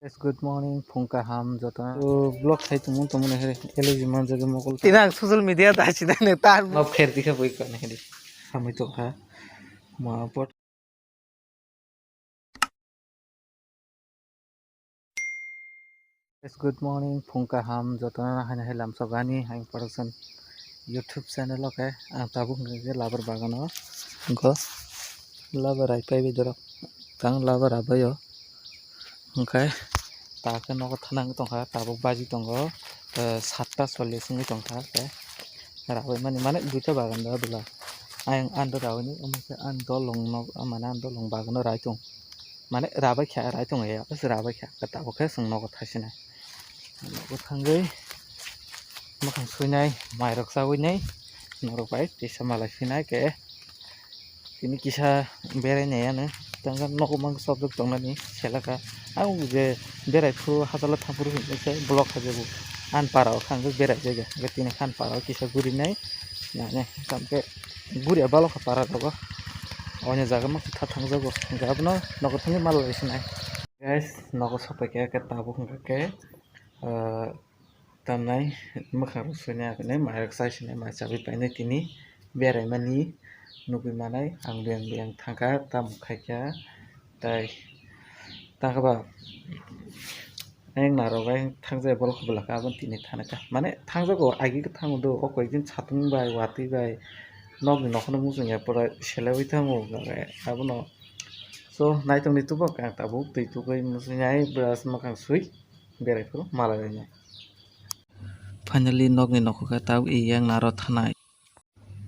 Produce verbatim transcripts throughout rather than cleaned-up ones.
Yes, good morning, phung kaham joto. To vlog khai tongmung tongmung hai allergy manjak mokol. Tina ang social media ta sinai ne ta. Nok kher dikha bui kane hedi. Samui tongkha. Ma pot. Yes, good morning, phung kaham joto na hai hai lamsok ani hai production YouTube channel o khe ang tabuk hwnkhe labar bagano hwnkhe labar rai paibi dorok tang labar rabaio. Hwnkhe ta khe nogo thana wngwi tongkha, tabuk baji tongo, eh, satta chollish wngwi tongkha, tei rabai mani, mane duita bagan da bwla. Ayang ando rabaini, omo khe ang dolong nok, mane ang dolong bagano rai tong. Mane rabai kha, rai tong ya, bwswk rabai kha, tabuk khe chwng nogo thaisinai. Nogo thangwi mwkhang suinai, mairok chawi nai, norok bai tisa malai sinai khe. Tini kisa berai nai ano tangkha nogo mang sobjak tongnani selaka. Ang je berai phuru hachalo thang phuru hinwi se vlog khajago. An para o kha hwnkhe berai jaga hwnkhe tini khan para o kisa guri nai. Yani tamkhe guri balokha para rogo. Onya jaga ma kisa thang jago hwnkhe abono nogo thangwi mal lai sinai. Guys, nogo sopai khe tabuk hwnkhe, ah, Tamnai mwkhang rok suinai, mairok chai sinai, mai chawi painai tini beraimani nugwi manai. Ang biyang biyang thangkha, tamo khaikha, tai tangkha ba ayang narok ayang thangjak, borok khe bwlakhe aboni tini thanai kha. Mane thangjago, agi khe thango do, o koi din satung bai, watwi bai nokni nokhono muchungya pura selewi thango, abono so naitongni tubuk ang tabuk twi tugwi muchungnai, brush mwkhang sui berai phuru malai lainai. Finally, nokni nokho khe tabuk eyang naro thanai.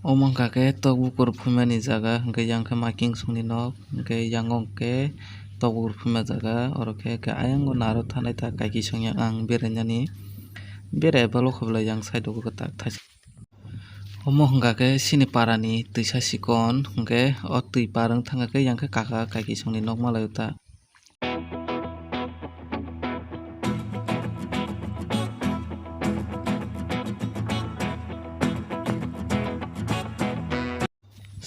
Omo wngkha khe tok bukur phumani jaga, hwnkhe yang khe making songni nok, hwnkhe yang o hwnkhe tok bukur phuma jaga, oro khe, khe ayang o naro thanai ta kaiki songya ang berainani. Berai balo khe belai yang side o khe tak thaisa. Omo hwnkha khe chini parani twisa chikon, hwnkhe o twi par wng thangkha khe yang khe kaka kaiki songni nok malai o ta.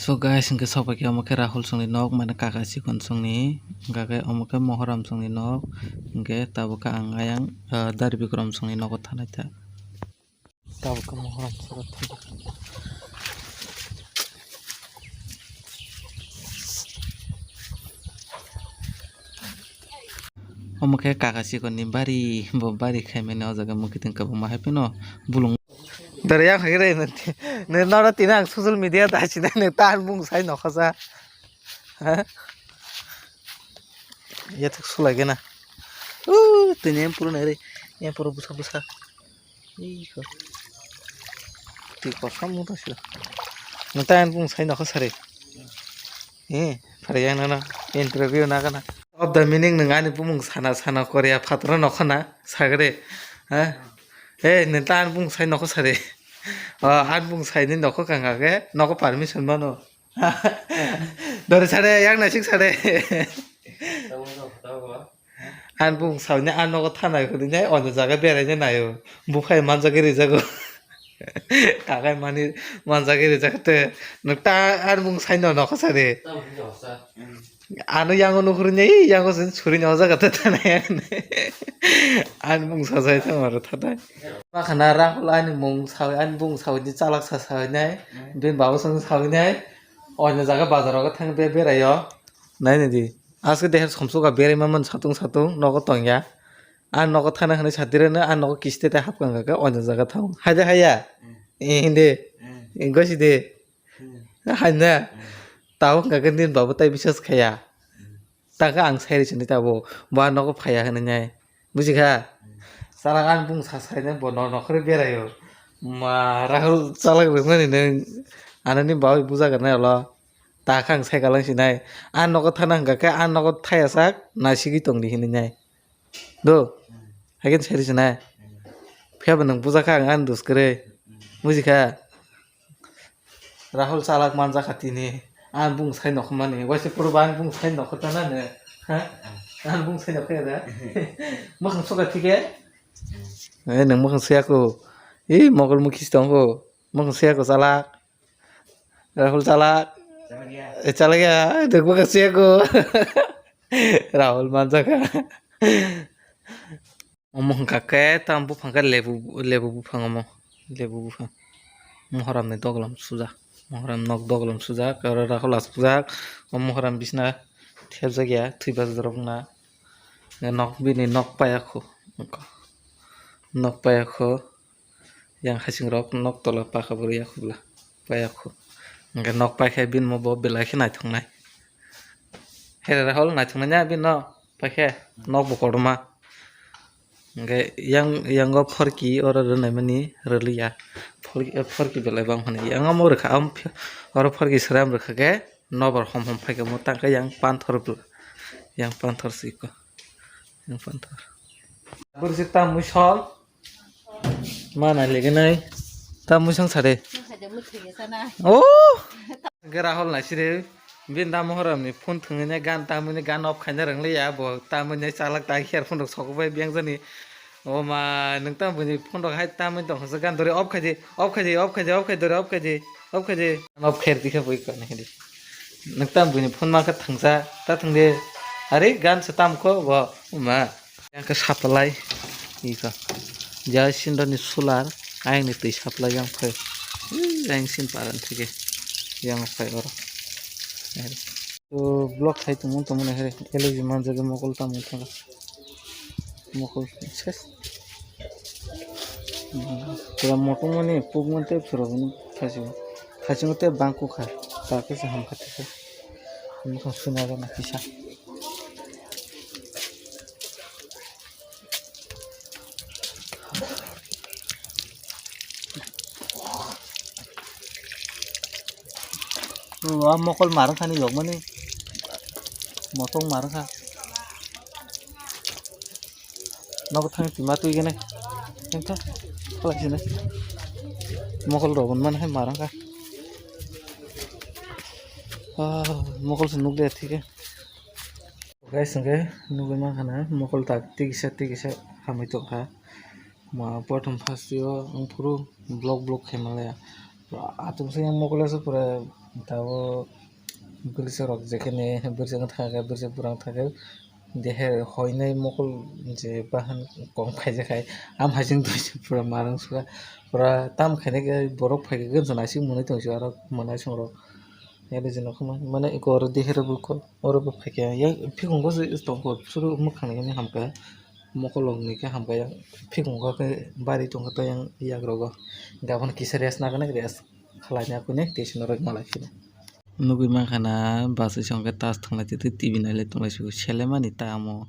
So guys, hwnkhe sobai khe omo khe Rahul songni nok, mane kaka chikon songni, hwnkha khe omo khe Mohoram songni nok, hwnkhe tabuk khe ang ayang, ah, Dari Bikram songni nogo thanai ta. Tabuk khe Mohoram saka thangkha. Omo khe kaka chikon ni bari, bo bari khaimani o jaga mukitwng kwbangma hai phano bulung. Dore yang hai re, nini noro tini ang social media ta sinai, nini ta bung sai nokha sa. Ha? Yathuk sulai gana. Uh, tini yang pura nai re, yang pura busa busa. Ih, kok. Twi kosom wng tong sio. Nwng tai ani bung sai nokha sari. Eh, phari yang nono interview na gana. Of the meaning nwng ani bumung sana sana Korea phataro nokha na sagre. Ha? Eh, nwng tai ani bung sai nokha sari. O, ani bung sai ni nokha kanga ke, nokha permission mano. Dori sare, yang naisik sare. Ani bung sauni, ani nogo thanai hwnwi nai, onya jaga beraina naio. Buphai manjagwi rijago. Kakai mani manjagwi rijak te. Nwng ta ani bung saino nokha sari. Ano yango nukhurwi nai, yango sini suri nai o jaga te thanai ani. Ani bung sajai tong aro thanai. Makhana Rahul ani bung sawi, ani bung sawi ni chalak sa sawi nai. Bini baba song sawi nai. Onya jaga bazar o thang be beraio. Nai nai di. Aske deher somsoka berai ma man satung satung nogo tongya. Ang nogo thana hwnwi satireno, ang nogo kisti tei hapkang kha khe onya jaga thang. Hai de haya? Eh, hindi. Gosi de. Hai na? Tabo hwnkha khe nini baba tai biswas khaya. Ta khe ang sai rw sini tabo. Bo ang nogo phaiya hwnwi nai. Buji kha? Chalak ang bung sa sai nai bo no nokhorwi beraio. Ma Rahul chalak rwmani nai. Ano ni babai buja gwnai ulo. Ta khe ang sai kalang sinai. Ang nogo thana hwnkha khe ang nogo thaya sak naisigwi tongdi hinwi nai. Do? Hai khe sai rw sinai. Phiya bo nwng buja kha ang ani dos kwrwi. Buji kha? Rahul chalak manjak kha tini. Ang bung sai nokho mani. Waisa puro ba ang bung sai nokho ta na ne. Ha? Ang bung sai nokho ya da? Mwkhang suka thike? Eh, nwng mwkhang suya ko. Ih, mogol mukhi si tong ko. Mwkhang suya ko chalak. Rahul chalak. Eh, chalak ya. Ai, nwng mwkhang suya ko. Rahul manjak kha. Omo hwnkha khe tamo buphang khe lebu, lebu buphang omo, lebu buphang. Mohoramni doglam sujak, mohoram nok doglam sujak, oro Rahul asukjak, o mohoram bisna thepjak ya, thwi bajak rok na. Nok bini nok payakho, nok payakho. Yang hasing rok nok tola paka bo riya khobla, paya khu. Hwnkhe nok paikhe bini mo bo belai khe naithoknai. Here Rahul naithoknai ya bini no paikhe nok bo kotorma. Hwnkhe yang, yango phorki oro rwnaimani rwliya. Phorki, phorki belai bang phano yang omo rwkha, oro phorki sram rwkha khe nokbar hom hom phaikhe mo tangkhe yang panthor bwla. Yang panthor siko. Yang panthor. Bwrwi se tamwi sol. Ma nai legenai. Tamwi sang sare. Oh! Hwnkhe Rahul naisire. Bini da Mohoramni phone thwngwi ne gan tamwi ne gan off khaina rwngli ya bo tamwi ne chalak ta earphone rok sokok bai beng jani. O ma nwng tamo buini phone rok hai tamwi tong kha gan dori off khaidi, off khaidi, off khaidi, off khaidi, dori off khaidi, off khaidi. Off khair dikha bui kani hidi. Nwng tamo buini phone ma kha thangsa ta thangde. Are gan se tam ko bo ma. Yang khe supply iko. Ja sindoni solar ayang ni twi supply yang phai. Yang sin paran thike. Yang phai oro. To block khai tongmung tongmung hai, L G manjak mokol tamo thang. Mokol ses. Pura motom mani puk mante pura bunu thasi. Thasi mate bangku kha. Ta khe se ham kha thase. Mokol suna ga na kisa. O mokol marwng kha ni yokmani. Motong marwng kha. Nogo thang tima twi gene. Thang tha. Khlai sini. Mokol rok man hai marwng kha. Ah, mokol se nuk de thike. Guys, hwnkhe nugwi mankha na mokol tak tikisa tikisa hamwi tongkha. Ma prothom first o wngphuru block block khai manlaiya. Atungsa yang mokol asa pura tabo bwrwsa rok jekhene bwrwsa wng thangkhe bwrwsa pura wng thangkhe deher hoinai mokol je bahan kom khaijak hai. Am hai jeng dui pura marwng suka pura tam khainai khe borok phaikhe gwnsa naising mwnwi tongsi aro mwnai songrok. Yari jino khama mane eko oro deher bukho. Oro bo phaikhe yang phikungo se tongkho suru mwkhang ni hamkha mokolog ni khe hamkha yang phikungo khe bari tongkha to yang yagrogo gabon kisa rest nagani rest khlaina kune tei sino rok malai phino. Nugwi mankha na bwswi songkhe tas thwnglai twi twi T V nailai tonglai sio selemani tamo.